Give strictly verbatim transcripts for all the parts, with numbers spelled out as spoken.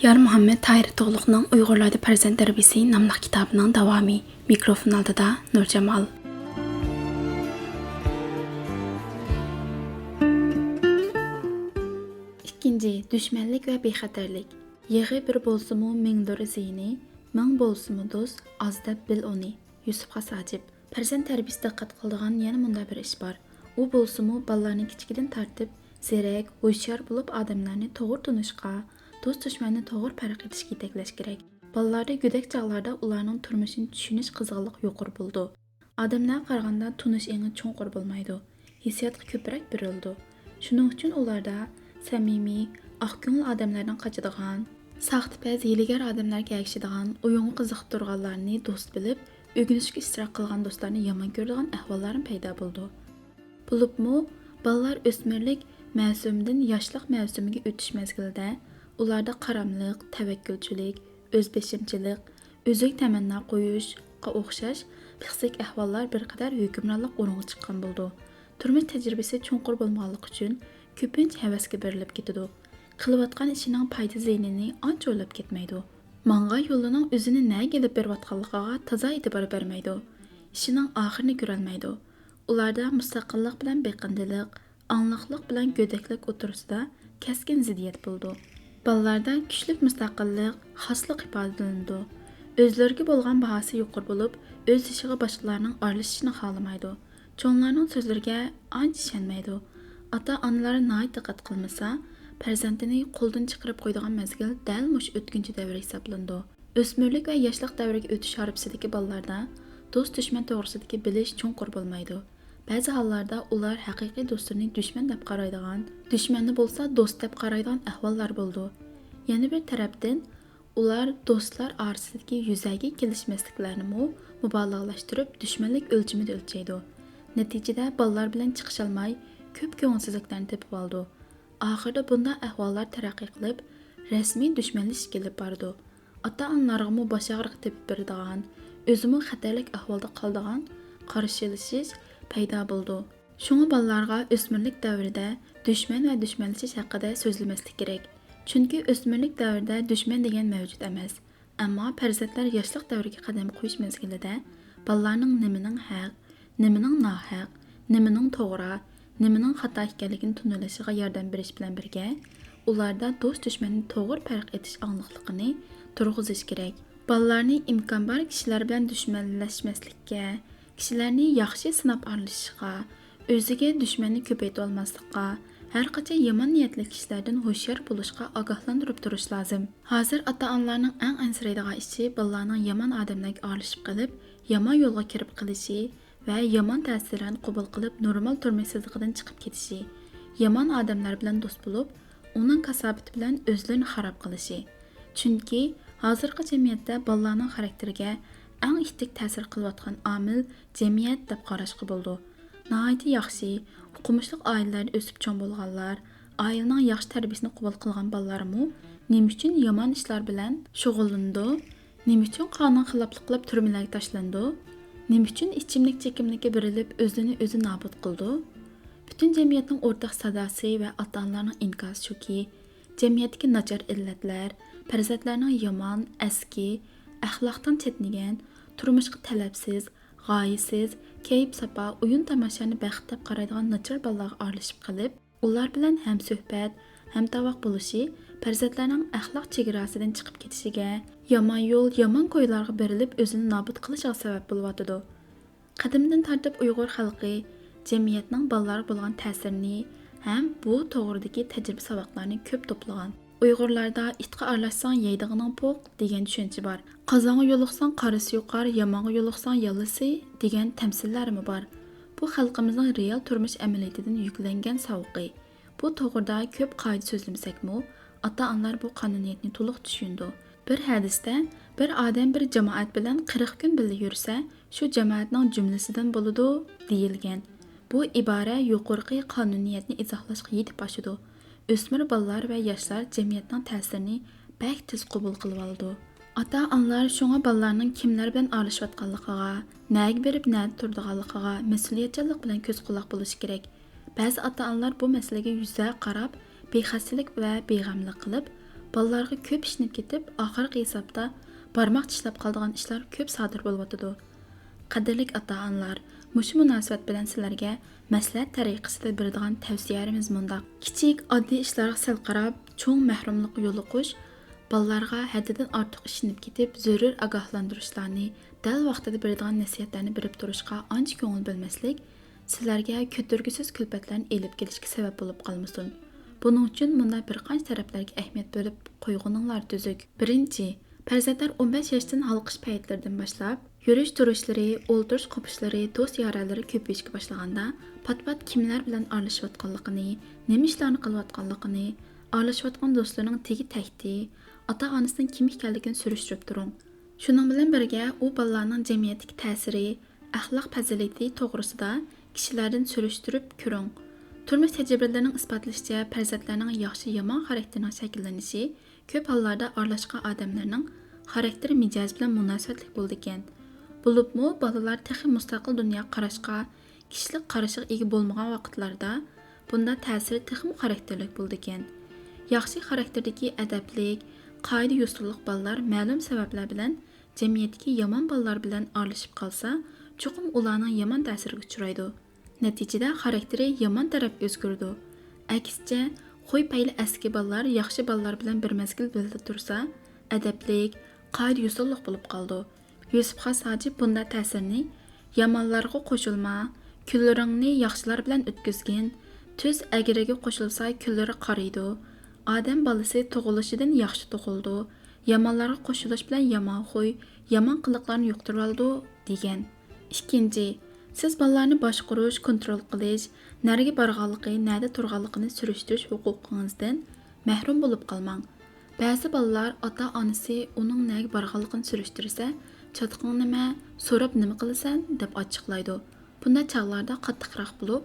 يار مۇھەممەد تاھىر تۇغلۇقنىڭ ئۇيغۇرلاردا پەرزەنت تەربىيىسى ناملىق كىتابىنىڭ داۋامى. مىكروفون ئالدىدا نۇرجامال. ئىككىنچى، دۈشمەنلىك ۋە بىخەتەرلىك. يېغى بىر بولسىمۇ مىڭدۇر زىيىنى، مىڭ بولسىمۇ دوست، ئاز دەپ بىل ئۇنى. يۈسۈپ خاس ھاجىپ. پەرزەنت تەربىيىسىدە دىققەت قىلىدىغان يەنە مۇنداق بىر ئىش بار. ئۇ بولسىمۇ بالىلارنى كىچىكىدىن تارتىپ زېرەك، ھوشيار بولۇپ ئادەملەرنى توغرا تونۇشقا، دوست-دۈشمەننى توغرا پەرق ئېتىشكە يېتەكلەش كېرەك. بالىلاردا گۆدەك چاغلاردا ئۇلارنىڭ تۇرمۇشىنى چۈشىنىش قىزغىنلىقى يۇقىرى بولىدۇ. ئادەملەرگە قارىغاندا تونۇش ئېڭى چوڭقۇر بولمايدۇ. ھېسسىياتقا كۆپرەك بېرىلىدۇ. شۇنىڭ ئۈچۈن ئۇلاردا سەمىمىي، ئاق كۆڭۈل ئادەملەردىن قاچىدىغان، ساختىپەز، ھىيلىگەر ئادەملەرگە ئەگىشىدىغان، ئويۇنغا قىزىقىپ تۇرغانلارنى دوست بىلىپ، ئۆگىنىشكە ئىشتىراك قىلغان دوستلارنى يامان كۆرىدىغان ئەھۋاللارمۇ پەيدا بولىدۇ. بولۇپمۇ بالىلار ئۆسمۈرلۈك مەۋسۇمىدىن ياشلىق مەۋسۇمىگە ئۆتۈش مەزگىلىدە ئۇلاردا قاراملىق، تەۋەككۈلچىلىك، ئۆزبېشىمچىلىق، ئۆزىگە تەمەننا قويۇشقا ئوخشاش پىسخىك ئەھۋاللار بىر قەدەر ھۆكۈمرانلىق ئورۇنغا چىققان بولىدۇ. تۇرمۇش تەجرىبىسى چوڭقۇر بولمىغانلىقى ئۈچۈن كۆپىنچە ھەۋەسكە بېرىلىپ كېتىدۇ. قىلىۋاتقان ئىشىنىڭ پايدا زىيىنىنى ئانچە ئويلاپ كەتمەيدۇ. ماڭغان يولىنىڭ ئۆزىنى نەگە ئېلىپ بېرىۋاتقانلىقىغا تازا ئېتىبار بەرمەيدۇ. ئىشىنىڭ ئاخىرىنى كۆرەلمەيدۇ. ئۇلاردا مۇستەقىللىق بىلەن بېقىندىلىق، ئاڭلىقلىق بىلەن گۆدەكلىك ئوتتۇرىسىدا كەسكىن زىددىيەت بولىدۇ. بالىلاردا كۈچلۈك مۇستەقىللىق، خاسلىق ئىپادىلىنىدۇ. ئۆزلىرىگە بولغان باھاسى يۇقىرى بولۇپ، ئۆز ئىشىغا باشقىلارنىڭ ئارىلىشىشىنى خالىمايدۇ. چوڭلارنىڭ سۆزلىرىگە ئانچە ئىشەنمەيدۇ. ئاتا-ئانىلار ناھايىتى دىققەت قىلمىسا، پەرزەنتىنى قولدىن چىقىرىپ قويىدىغان مەزگىل دەل مۇشۇ ئۆتكۈنچى دەۋر ھېسابلىنىدۇ. ئۆسمۈرلۈك ۋە ياشلىق دەۋرىگە ئۆتۈش ھارپىسىدىكى بالىلاردا دوست-دۈشمەن توغرىسىدىكى بىلىش چوڭقۇر بولمايدۇ. بەزى ھاللاردا ئۇلار ھەقىقىي دوستلىرىنى دۈشمەن دەپ قارايدىغان، دۈشمەننى بولسا دوست دەپ قارايدىغان ئەھۋاللار بولىدۇ. يەنە بىر تەرەپتىن، ئۇلار دوستلار ئارىسىدىكى يۈزەكى كېلىشمەسلىكلەرنىمۇ مۇبالىغىلەشتۈرۈپ، دۈشمەنلىك ئۆلچىمىدە ئۆلچەيدۇ. نەتىجىدە، بالىلار بىلەن چىقىشالماي، كۆپ كۆڭۈلسىزلىكلەرنى تېپىۋالىدۇ. ئاخىرىدا بۇنداق ئەھۋاللار تەرەققىي قىلىپ، رەسمىي دۈشمەنلىشىشكە ئېلىپ بارىدۇ. ئاتا-ئانىلارغىمۇ باش ئاغرىقى تېپىپ بېرىدىغان، ئۆزىمۇ خەتەرلىك ئەھۋالدا قالىدىغان قارشىلىشىش پەيدا بولىدۇ. شۇڭا بالىلارغا ئۆسمۈرلۈك دەۋرىدە دۈشمەن ۋە دۈشمەنلىشىش ھەققىدە سۆزلىمەسلىك كېرەك. چۈنكى ئۆسمۈرلۈك دەۋرىدە دۈشمەن دېگەن مەۋجۇت ئەمەس. ئەمما پەرزەنتلەر ياشلىق دەۋرىگە قەدەم قويۇش مەزگىلىدە بالىلارنىڭ نېمىنىڭ ھەق، نېمىنىڭ ناھەق، نېمىنىڭ توغرا، نېمىنىڭ خاتا ئىكەنلىكىنى تونۇۋېلىشىغا ياردەم بېرىش بىلەن بىرگە، ئۇلاردا دوست-دۈشمەننى توغرا پەرق ئېتىش ئاڭلىقلىقىنى تۇرغۇزۇش كېرەك. بالىلارنى ئىمكان بار كىشىلەر بىلەن دۈشمەنلەشمەسلىككە، كىشىلەرنى ياخشى سىناپ ئارىلىشىشقا، ئۆزىگە دۈشمەننى كۆپەيتىۋالماسلىققا، ھەرقاچان يامان نىيەتلىك كىشىلەردىن ھوشيار بولۇشقا ئاگاھلاندۇرۇپ تۇرۇش لازىم. ھازىر ئاتا-ئانىلارنىڭ ئەڭ ئەنسىرەيدىغان ئىشى بالىلارنىڭ يامان ئادەملەرگە ئارىلىشىپ قېلىپ، يامان يولغا كىرىپ قېلىشى ۋە يامان تەسىرلەرنى قوبۇل قىلىپ، نورمال تۇرمۇش سىزىقىدىن چىقىپ كېتىشى، يامان ئادەملەر بىلەن دوست بولۇپ، ئۇنىڭ كاساپىتى بىلەن ئۆزلىرىنى خاراب قىلىشى. چۈنكى ھازىرقى جەمئىيەتتە بالىلارنىڭ خاراكتېرىگە ئەڭ ئىتتىك تەسىر قىلىۋاتقان ئامىل جەمئىيەت دەپ قاراشقا بولىدۇ. ناھايىتى ياخشى، ئوقۇمۇشلۇق ئائىلىلەردە ئۆسۈپ چوڭ بولغانلار، ئائىلىنىڭ ياخشى تەربىيىسىنى قوبۇل قىلغان بالىلارمۇ نېمە ئۈچۈن يامان ئىشلار بىلەن شۇغۇللىنىدۇ؟ نېمە ئۈچۈن قانۇنغا خىلاپلىق قىلىپ تۈرمىلەرگە تاشلىنىدۇ؟ نېمە ئۈچۈن ئىچىملىك چېكىملىككە بېرىلىپ ئۆزىنى ئۆزى نابۇت قىلىدۇ؟ پۈتۈن جەمئىيەتنىڭ ئورتاق ساداسى ۋە ئاتا-ئانىلارنىڭ ئىنكاسى شۇكى، جەمئىيەتتىكى ناچار ئىللەتلەر، پەرزەنتلەرنىڭ يامان، ئەسكى، ئەخلاقتىن چەتنىگەن، تۇرمۇشقا تەلەپسىز، غايىسىز، كەيپ-ساپا، ئويۇن-تاماشانى بەخت دەپ قارايدىغان ناچار بالىلارغا ئارىلىشىپ قېلىپ، ئۇلار بىلەن ھەمسۆھبەت، ھەمتاۋاق بولۇشى پەرزەنتلەرنىڭ ئەخلاق چېگراسىدىن چىقىپ كېتىشىگە، يامان يول، يامان كويلارغا بېرىلىپ ئۆزىنى نابۇت قىلىشىغا سەۋەب بولۇۋاتىدۇ. قەدىمدىن تارتىپ ئۇيغۇر خەلقى جەمئىيەتنىڭ بالىلارغا بولغان تەسىرىنى ھەم بۇ توغرىدىكى تەجرىبە ساۋاقلارنى كۆپ توپلىغان. ئۇيغۇرلاردا «ئىتقا ئارىلاشساڭ يەيدىغىنىڭ پوق» دېگەن چۈشەنچە بار. «قازانغا يولۇقساڭ قارىسى يۇقار، يامانغا يولۇقساڭ ياللىسى» دېگەن تەمسىللەرمۇ بار. بۇ خەلقىمىزنىڭ رېئال تۇرمۇش ئەمەلىيىتىدىن يۈكلەنگەن ساۋىقى. بۇ توغرىدا كۆپ قائىدە سۆزلىمىسەكمۇ، ئاتا-ئانىلار بۇ قانۇنىيەتنى تولۇق چۈشىنىدۇ. بىر ھەدىستە، «بىر ئادەم بىر جامائەت بىلەن قىرىق كۈن بىللە يۈرسە، شۇ جامائەتنىڭ جۈملىسىدىن بولىدۇ» دېيىلگەن. بۇ ئىبارە يۇقىرىقى قانۇنىيەتنى ئىزاھلاشقا يېتىپ ئاشىدۇ. ئۆسمۈر بالىلار ۋە ياشلار جەمئىيەتنىڭ تەسىرىنى بەك تېز قوبۇل قىلىۋالىدۇ. ئاتا-ئانىلار شۇڭا بالىلارنىڭ كىملەر بىلەن ئارىلىشىۋاتقانلىقىغا، نەگە بېرىپ نەدە تۇرىدىغانلىقىغا مەسئۇلىيەتچانلىق بىلەن كۆز-قۇلاق بولۇشى كېرەك. بەزى ئاتا-ئانىلار بۇ مەسىلىگە يۈزە قاراپ، بىخەستەلىك ۋە بىغەملىك قىلىپ، بالىلارغا كۆپ ئىشىنىپ كېتىپ، ئاخىرقى ھېسابتا بارماق چىشلاپ قالىدىغان ئىشلار كۆپ سادىر بولۇۋاتىدۇ. قەدىرلىك ئاتا-ئانىلار، مۇشۇ مۇناسىۋەت بىلەن سىلەرگە مەسلىھەت تەرىقىسىدە بېرىدىغان تەۋسىيەلىرىمىز مۇنداق: كىچىك، ئاددىي ئىشلارغا سەل قاراپ، چوڭ مەھرۇملۇققا يولۇقۇش، بالىلارغا ھەددىدىن ئارتۇق ئىشىنىپ كېتىپ، زۆرۈر ئاگاھلاندۇرۇشلارنى دەل ۋاقتىدا بېرىدىغان نەسىھەتلەرنى بېرىپ تۇرۇشقا ئانچە كۆڭۈل بۆلمەسلىك سىلەرگە كۆتۈرگۈسىز كۈلپەتلەرنى ئېلىپ كېلىشكە سەۋەب بولۇپ قالمىسۇن. بۇنىڭ ئۈچۈن مۇنداق بىر قانچە تەرەپلەرگە ئەھمىيەت بۆلۈپ قويغىنىڭلار تۈزۈك. بىرىنچى، پەرزەنتلەر ئون بەش ياشتىن ھالقىش پەيتلىرىدىن باشلاپ، يۈرۈش-تۇرۇشلىرى، ئولتۇرۇش-قوپۇشلىرى، دوست-يارەنلىرى كۆپىيىشكە باشلىغاندا، پات-پات كىملەر بىلەن ئارىلىشىۋاتقانلىقىنى، نېمە ئىشلارنى قىلىۋاتقانلىقىنى، ئارىلىشىۋاتقان دوستلىرىنىڭ تېگى تەكتى، ئاتا-ئانىسىنىڭ كىم ئىكەنلىكىنى سۈرۈشتۈرۈپ تۇرۇڭ. شۇنىڭ بىلەن بىرگە، ئۇ بالىلارنىڭ جەمئىيەتتىكى تەسىرى، ئەخلاق پەزىلىتى توغرىسىدا كىشىلەردىن سۈرۈشتۈرۈپ كۆرۈڭ. تۇرمۇش تەجرىبىلىرىنىڭ ئىسپاتلىشىچە، پەرزەنتلەرنىڭ ياخشى-يامان خاراكتېرىنىڭ شەكىللىنىشى كۆپ ھاللاردا ئارىلاشقان ئادەملەرنىڭ خاراكتېر، مىجەزى بىلەن مۇناسىۋەتلىك بولىدىكەن. بولۇپمۇ بالىلار تېخى مۇستەقىل دۇنياغا قاراشقا، كىشىلىك قارىشىغا ئىگە بولمىغان ۋاقىتلاردا بۇنداق تەسىرى تېخىمۇ خاراكتېرلىك بولىدىكەن. ياخشى خاراكتېردىكى، ئەدەپلىك، قائىدە-يوسۇنلۇق بالىلار مەلۇم سەۋەبلەر بىلەن جەمئىيەتتىكى يامان بالىلار بىلەن ئارىلىشىپ قالسا، چوقۇم ئۇلارنىڭ يامان تەسىرىگە ئۇچرايدۇ. نەتىجىدە خاراكتېرى يامان تەرەپكە ئۆزگىرىدۇ. ئەكسىچە، خۇي-پەيلى ئەسكى بالىلار ياخشى بالىلار بىلەن بىر مەزگىل بىللە تۇرسا، ئەدەپلىك، قائىدە-يوسۇنلۇق بولۇپ قالىدۇ. يۈسۈپ خاس ھاجى بۇنداق تەسىرنى «يامانلارغا قوشۇلما، كۈنلىرىڭنى ياخشىلار بىلەن ئۆتكۈزگىن، تۈز ئەگرىگە قوشۇلسا كۈنلىرى قارىيدۇ، ئادەم بالىسى تۇغۇلۇشىدىن ياخشى تۇغۇلىدۇ، يامانلارغا قوشۇلۇش بىلەن يامان خۇي، يامان قىلىقلارنى يۇقتۇرۇۋالىدۇ» دېگەن. ئىككىنچى، سىز بالىلارنى باشقۇرۇش، كونترول قىلىش، نەرگە بارغانلىقى، نەدە تۇرغانلىقىنى سۈرۈشتۈرۈش ھوقۇقىڭىزدىن مەھرۇم بولۇپ قالماڭ. بەزى بالىلار ئاتا-ئانىسى ئۇنىڭ نەگە بارغانلىقىنى سۈرۈشتۈرسە، «چاتىقىڭ نېمە؟ سوراپ نېمە قىلىسەن؟» دەپ ئاچچىقلايدۇ. بۇنداق چاغلاردا قاتتىقراق بولۇپ،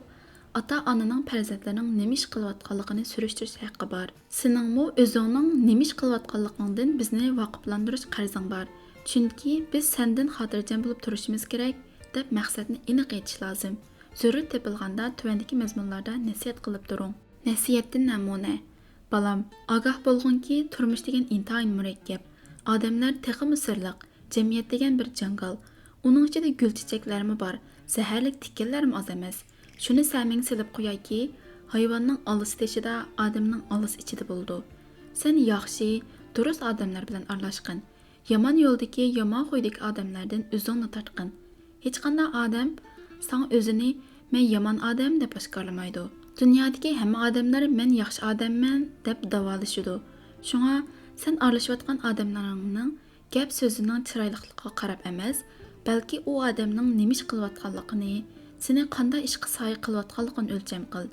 ئاتا-ئانىنىڭ پەرزەنتلىرىنىڭ نېمە ئىش قىلىۋاتقانلىقىنى سۈرۈشتۈرۈش ھەققى بار. سېنىڭمۇ ئۆزۈڭنىڭ نېمە ئىش قىلىۋاتقانلىقىڭدىن بىزنى ۋاقىپلاندۇرۇش قەرزىڭ بار. چۈنكى بىز سەندىن خاتىرجەم بولۇپ تۇرۇشىمىز كېرەك، دەپ مەقسەتنى ئېنىق ئېيتىش لازىم. زۆرۈر تېپىلغاندا تۆۋەندىكى مەزمۇنلاردا نەسىھەت قىلىپ تۇرۇڭ. نەسىھەتتىن نەمۇنە. بالام، ئاگاھ بولغىنكى، تۇرمۇش دېگەن ئىنتايىن مۇرەككەپ. ئادەملەر تېخىمۇ سىرلىق. جەمئىيەت دېگەن بىر جاڭگال. ئۇنىڭ ئىچىدە گۈل-چېچەكلەرمۇ بار، زەھەرلىك تىكەنلەرمۇ ئاز ئەمەس. شۇنى سەمىڭگە سېلىپ قويايكى، ھايۋاننىڭ ئالىسى تېشىدا، ئادەمنىڭ ئالىسى ئىچىدە بولىدۇ. سەن ياخشى، دۇرۇس ئادەملەر بىلەن ئارىلاشقىن. يامان يولدىكى، يامان خۇيدىكى ئادەملەردىن ئۆزۈڭنى تارتقىن. ھېچقانداق ئادەم ساڭا ئۆزىنى «مەن يامان ئادەم» دەپ ئاشكارىلىمايدۇ. دۇنيادىكى ھەممە ئادەملەر «مەن ياخشى ئادەممەن» دەپ داۋالىشىدۇ. شۇڭا سەن ئارىلىشىۋاتقان ئادەملىرىڭنىڭ گەپ-سۆزىنىڭ چىرايلىقلىقىغا قاراپ ئەمەس، بەلكى ئۇ ئادەمنىڭ نېمە ئىش قىلىۋاتقانلىقىنى، سېنى قانداق ئىشقا سايە قىلىۋاتقانلىقىنى ئۆلچەم قىل.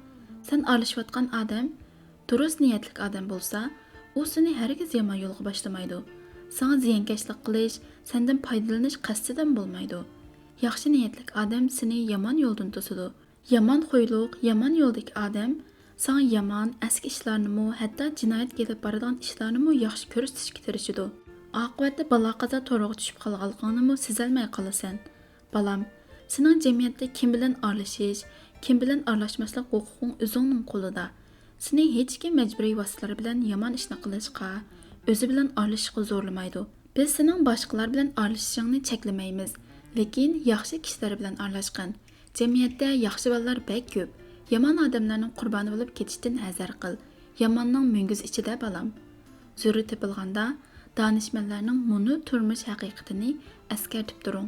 سەن ئارىلىشىۋاتقان ئادەم دۇرۇس نىيەتلىك ئادەم بولسا، ئۇ سېنى ھەرگىز يامان يولغا باشلىمايدۇ. ساڭا زىيانكەشلىك قىلىش، سەندىن پايدىلىنىش قەستىدىن بولمايدۇ. ياخشى نىيەتلىك ئادەم سېنى يامان يولدىن توسىدۇ. يامان خۇيلۇق، يامان يولدىكى ئادەم ساڭا يامان، ئەسكى ئىشلارنىمۇ، ھەتتا جىنايەتكە ئېلىپ بارىدىغان ئىشلارنىمۇ ياخشى كۆرسىتىشكە تىرىشىدۇ. ئاقىۋەتتە بالا-قازا تورىغا چۈشۈپ قالغانلىقىڭنىمۇ سېزەلمەي قالىسەن. بالام، سېنىڭ جەمئىيەتتە كىم بىلەن ئارىلىشىش، كىم بىلەن ئارىلاشماسلىق ھوقۇقۇڭ ئۆزۈڭنىڭ قولىدا. سېنى ھېچكىم مەجبۇرىي ۋاسىتىلەر بىلەن يامان ئىشنى قىلىشقا، ئۆزى بىلەن ئارىلىشىشقا زورلىمايدۇ. بىز سېنىڭ باشقىلار بىلەن ئارىلىشىشىڭنى چەكلىمەيمىز، لېكىن ياخشى كىشىلەر بىلەن ئارىلاشقىن. جەمئىيەتتە ياخشى بالىلار بەك كۆپ. يامان ئادەملەرنىڭ قۇربانى بولۇپ كېتىشتىن ھەزەر قىل. ياماننىڭ مۈڭگۈزى ئىچىدە، بالام. زۆرۈر تېپىلغاندا، دانىشمەنلەرنىڭ مۇنۇ تۇرمۇش ھەقىقىتىنى ئەسكەرتىپ تۇرۇڭ.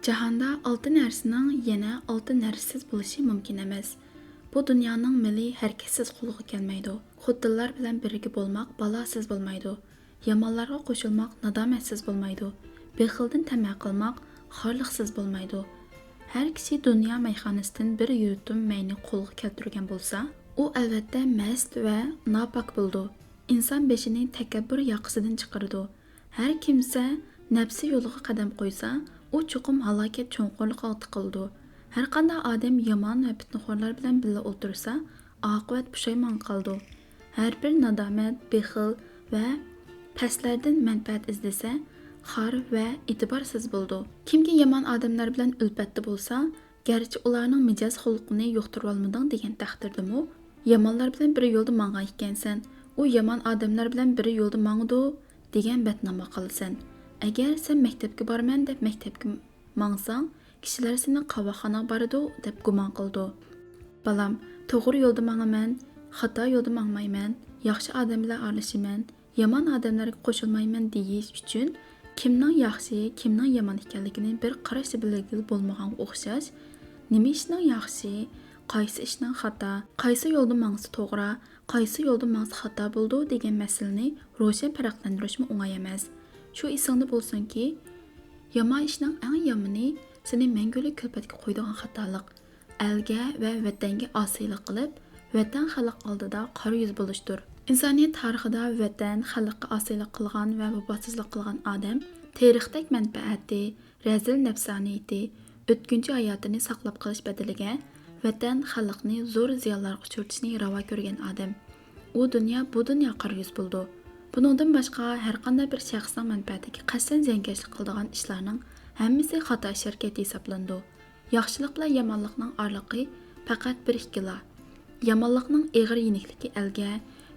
جاھاندا ئالتە نەرسىنىڭ يەنە ئالتە نەرسىسىز بولۇشى مۇمكىن ئەمەس. بۇ دۇنيانىڭ مېلى ھەرىكەتسىز قولغا كەلمەيدۇ. خوتۇنلار بىلەن بىرگە بولماق بالاسىز بولمايدۇ. يامانلارغا قوشۇلماق نادامەتسىز بولمايدۇ. بېخىلدىن تەمە قىلماق خارلىقسىز بولمايدۇ. ھەر كىشى دۇنيا مەيخانىسىدىن بىر يۇتۇم مەينى قولغا كەلتۈرگەن بولسا، ئۇ ئەلۋەتتە مەست ۋە ناپاك بولىدۇ. ئىنسان بېشىنى تەكەببۇر ياقىسىدىن چىقىرىدۇ. ھەر كىمسە نەپسى يولىغا قەدەم قويسا، ئۇ چوقۇم ھالاكەت چوڭقۇرلۇقىغا تىقىلىدۇ. ھەرقانداق ئادەم يامان ۋە پىتنىخورلار بىلەن بىللە ئولتۇرسا، ئاقىۋەت پۇشايمانغا قالىدۇ. ھەر بىر نادامەت، بېخىل ۋە پەسلەردىن مەنپەئەت ئىزدىسە، خار ۋە ئېتىبارسىز بولىدۇ. كىمكى يامان ئادەملەر بىلەن ئۈلپەتتە بولسا، گەرچە ئۇلارنىڭ مىجەز خۇلقىنى يۇقتۇرۇۋالمىدىڭ دېگەن تەقدىردىمۇ، يامانلار بىلەن بىر يولدا ماڭغان ئىكەنسەن، ئۇ يامان ئادەملەر بىلەن بىر يولدا ماڭىدۇ، دېگەن بەتنامە قىلىسەن. ئەگەر سەن مەكتەپكە بارىمەن دەپ مەكتەپكە ماڭساڭ، كىشىلەر سېنى قاۋاقخاناغا بارىدۇ دەپ گۇمان قىلىدۇ. بالام، توغرا يولدا ماڭىمەن، خاتا يولدا ماڭمايمەن، ياخشى ئادەم بىلەن ئارىلىشىمەن، يامان ئادەملەرگە قوشۇلمايمەن دېيىش ئۈچۈن كىمنىڭ ياخشى، كىمنىڭ يامان ئىكەنلىكىنى بىر قاراشتا بىلگىلى بولمىغانغا ئوخشاش، نېمە ئىشنىڭ ياخشى، قايسى ئىشنىڭ خاتا، قايسى يولدا ماڭسا توغرا، قايسى يولدا ماڭسا خاتا بولىدۇ دېگەن مەسىلىنى روشەن پەرقلەندۈرۈشمۇ ئوڭاي ئەمەس. شۇ ئېسىڭدە بولسۇنكى، يامان ئىشنىڭ ئەڭ يامىنى سېنى مەڭگۈلۈك كۈلپەتكە قويىدىغان خاتالىق. ئەلگە ۋە ۋەتەنگە ئاسىيلىق قىلىپ، ۋەتەن خەلق ئالدىدا قارا يۈز بولۇشتۇر. ئىنسانىيەت تارىخىدا ۋەتەن خەلققە ئاسىيلىق قىلغان ۋە ۋاپاسىزلىق قىلغان ئادەم تېرىقتەك مەنپەئەتى، رەزىل نەپسانىيىتى، ئۆتكۈنچى ھاياتىنى ساقلاپ قېلىش بەدىلىگە ۋەتەن خەلقنى زور زىيانلارغا ئۇچرىتىشنى راۋا كۆرگەن ئادەم. ئۇ دۇنيا، بۇ دۇنيا قارا يۈز بولىدۇ. بۇنىڭدىن باشقا، ھەرقانداق بىر شەخسنىڭ مەنپەئەتىگە قەستەن زىيانكەشلىك قىلىدىغان ئىشلارنىڭ ھەممىسى خاتا ئىش ھەرىكەت ھېسابلىنىدۇ. ياخشىلىق بىلەن يامانلىقنىڭ ئارىلىقى پەقەت بىر ئىككىلا. يامانلىقنىڭ ئېغىر يېنىكلىكى ئەلگە،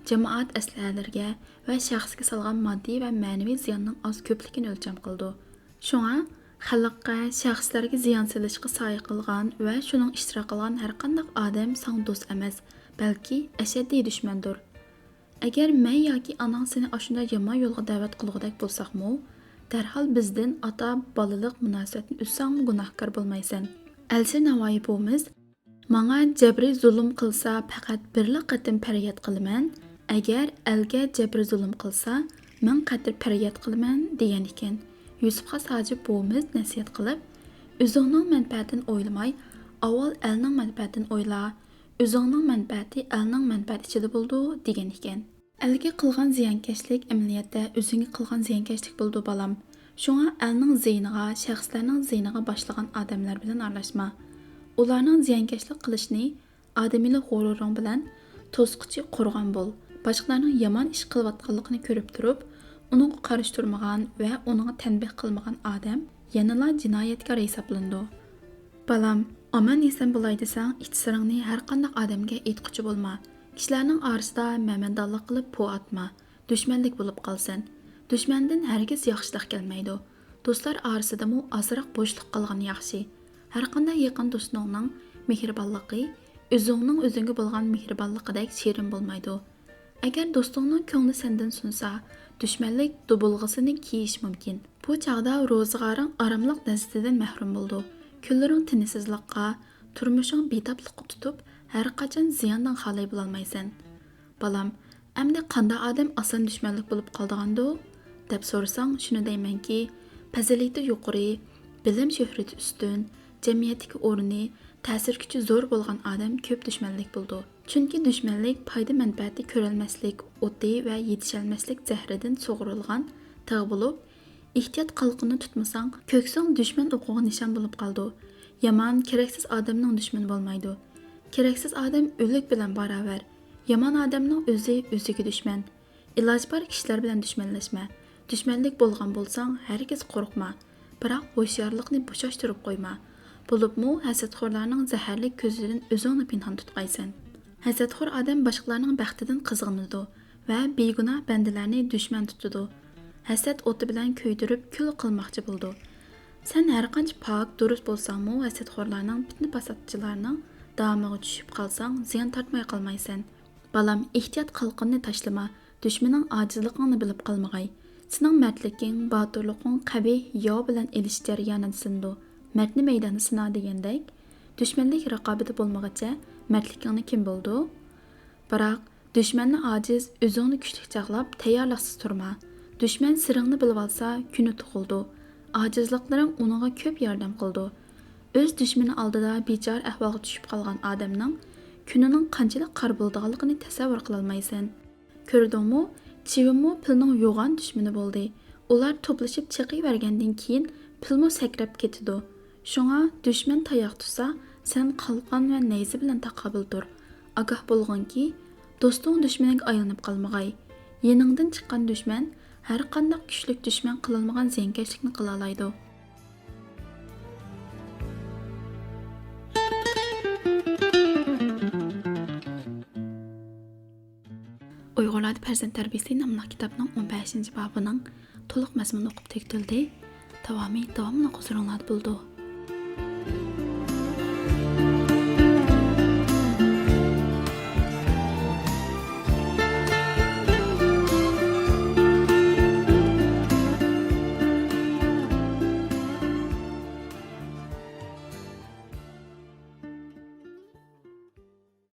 جامائەت ئەسلىھەلىرىگە ۋە شەخسكە سالغان ماددىي ۋە مەنىۋى زىياننىڭ ئاز كۆپلۈكىنى ئۆلچەم قىلىدۇ. شۇڭا خەلققە، شەخسلەرگە زىيان سېلىشقا سايە قىلغان ۋە شۇنىڭ ئىشتىراك قىلغان ھەرقانداق ئادەم ساڭا دوست ئەمەس، بەلكى ئەشەددىي دۈشمەندۇر. ئەگەر مەن ياكى ئاناڭ سېنى ئاشۇنداق يامان يولغا دەۋەت قىلغۇدەك بولساقمۇ، دەرھال بىزدىن ئاتا-بالىلىق مۇناسىۋەتنى ئۈزسەڭمۇ گۇناھكار بولمايسەن. ئەلىشىر ناۋايى بوۋىمىز، «ماڭا جەبرىي زۇلۇم قىلسا، پەقەت بىرلا قېتىم پەرياد قىلىمەن، ئەگەر ئەلگە جەبرىي زۇلۇم قىلسا، مىڭ قېتىم پەرياد قىلىمەن» دېگەن ئىكەن. يۈسۈپ خاس ھاجىپ بوۋىمىز نەسىھەت قىلىپ، «ئۆزۈڭنىڭ مەنپەئەتىنى ئويلىماي، ئاۋۋال ئەلنىڭ مەنپەئەتىنى ئويلا، ئۆزۈڭنىڭ مەنپەئەتى ئەلنىڭ مەنپەئەتى ئىچىدە بولىدۇ» دېگەن ئىكەن. ئەلگە قىلغان زىيانكەشلىك ئەمەلىيەتتە ئۆزۈڭگە قىلغان زىيانكەشلىك بولىدۇ، بالام. شۇڭا ئەلنىڭ زىيىنىغا، شەخسلەرنىڭ زىيىنىغا باشلىغان ئادەملەر بىلەن ئارىلاشما. ئۇلارنىڭ زىيانكەشلىك قىلىشىنى ئادىمىيلىك غۇرۇرۇڭ بىلەن توسقۇچى قورغان بول. باشقىلارنىڭ يامان ئىش قىلىۋاتقانلىقىنى كۆرۈپ تۇرۇپ، ئۇنىڭغا قارشى تۇرمىغان ۋە ئۇنىڭغا تەنبىھ قىلمىغان ئادەم يەنىلا جىنايەتكار ھېسابلىنىدۇ. بالام، ئامان-ئېسەن بولاي دېسەڭ، ئىچ سىرىڭنى ھەرقانداق ئادەمگە ئېيتقۇچى بولما. كىشىلەرنىڭ ئارىسىدا مەمەندانلىق قىلىپ پو ئاتما. دۈشمەنلىك بولۇپ قالىسەن. دۈشمەندىن ھەرگىز ياخشىلىق كەلمەيدۇ. دوستلار ئارىسىدىمۇ ئازراق بوشلۇق قالغىنى ياخشى. ھەرقانداق يېقىن دوستۇڭنىڭ مېھرىبانلىقى ئۆزۈڭنىڭ ئۆزۈڭگە بولغان مېھرىبانلىقىدەك شېرىن بولمايدۇ. ئەگەر دوستۇڭنىڭ كۆڭلى سەندىن سۇنسا، دۈشمەنلىك دۇبۇلغىسىنى كىيىشى مۇمكىن. بۇ چاغدا روزىغارىڭ ئاراملىق لەززىتىدىن مەھرۇم بولىدۇ. كۈنلىرىڭ تىنچسىزلىققا، تۇرمۇشۇڭ بىتاپلىققا تۇتۇپ، ھەرقاچان زىياندىن خالىي بولالمايسەن. بالام، ئەمدى قانداق ئادەم ئاسان دۈشمەنلىك بولۇپ قالىدىغاندۇ؟ دەپ سورىساڭ، شۇنى دەيمەنكى، پەزىلىتى يۇقىرى، بىلىم شۆھرىتى ئۈستۈن، جەمئىيەتتىكى ئورنى، تەسىر كۈچى زور بولغان ئادەم كۆپ دۈشمەنلىك بولىدۇ. چۈنكى دۈشمەنلىك پايدا-مەنپەئەتنى كۆرەلمەسلىك ئوتى ۋە يېتىشەلمەسلىك زەھىرىدىن سۇغۇرۇلغان تىغ بولۇپ، ئېھتىيات قالقىنىنى تۇتمىساڭ، كۆكسۈڭ دۈشمەن ئوقىغا نىشان بولۇپ قالىدۇ. يامان، كېرەكسىز ئادەمنىڭ دۈشمىنى بولمايدۇ. كېرەكسىز ئادەم ئۆلۈك بىلەن باراۋەر. يامان ئادەمنىڭ ئۆزى ئۆزىگە دۈشمەن. ئىلاجى بار كىشىلەر بىلەن دۈشمەنلەشمە. دۈشمەنلىك بولغان بولساڭ، ھەرگىز قورقما. بىراق ھوشيارلىقنى بوشاشتۇرۇپ قويما. بولۇپمۇ ھەسەتخورلارنىڭ زەھەرلىك كۆزىدىن ئۆزۈڭنى پىنھان تۇتقايسەن. ھەسەتخور ئادەم باشقىلارنىڭ بەختىدىن قىزغىنىدۇ ۋە بىگۇناھ بەندىلەرنى دۈشمەن تۇتىدۇ. ھەسەت ئوتى بىلەن كۆيدۈرۈپ كۈل قىلماقچى بولىدۇ. سەن ھەرقانچە پاك، دۇرۇس بولساڭمۇ، ھەسەتخورلارنىڭ، پىتنە-پاساتچىلارنىڭ دامىغا چۈشۈپ قالساڭ، زىيان تارتماي قالمايسەن. بالام، ئېھتىيات قالقىنىنى تاشلىما، دۈشمىنىڭ ئاجىزلىقىڭنى بىلىپ قالمىغاي. سېنىڭ مەردلىكىڭ، باتۇرلۇقۇڭ قەبىھ ياۋ بىلەن ئېلىشىش جەريانىدا سىنىدۇ. مەردنى مەيداندا سىنا دېگەندەك، دۈشمەنلىك رىقابىتى بولمىغىچە مەردلىكىڭنى كىم بىلىدۇ؟ بىراق، دۈشمەننى ئاجىز، ئۆزۈڭنى كۈچلۈك چاغلاپ، تەييارلىقسىز تۇرما. دۈشمەن سىرىڭنى بىلىۋالسا، كۈنى تۇغۇلىدۇ. ئاجىزلىقلىرىڭ ئۇنىڭغا كۆپ ياردەم قىلىدۇ. ئۆز دۈشمىنى ئالدىدا بىچارە ئەھۋالغا چۈشۈپ قالغان ئادەمنىڭ كۈنىنىڭ قانچىلىك قارا بولىدىغانلىقىنى تەسەۋۋۇر قىلالمايسەن. كۆردۈڭمۇ؟ چىۋىنمۇ پىلنىڭ يوغان دۈشمىنى بولدى. ئۇلار توپلىشىپ چېقىۋەرگەندىن كېيىن، پىلمۇ سەكرەپ كېتىدۇ. شۇڭا دۈشمەن تاياق تۇتسا، سەن قالقان ۋە نەيزە بىلەن تاقابىل تۇر. ئاگاھ بولغىنكى، دوستۇڭ دۈشمىنىگە ئايلىنىپ قالمىغاي. يېنىڭدىن چىققان دۈشمەن ھەرقانداق كۈچلۈك دۈشمەن قىلالمىغان زىيانكەشلىكنى قىلالايدۇ. ئاۋلادتا پەرزەنت تەربىيىسى ناملىق كىتابنىڭ ئون بەشىنچى بابىنىڭ تولۇق مەزمۇنى ئوقۇپ تۈگىتىلدى. داۋامى داۋاملىق ھۇزۇرۇڭلاردا بولىدۇ.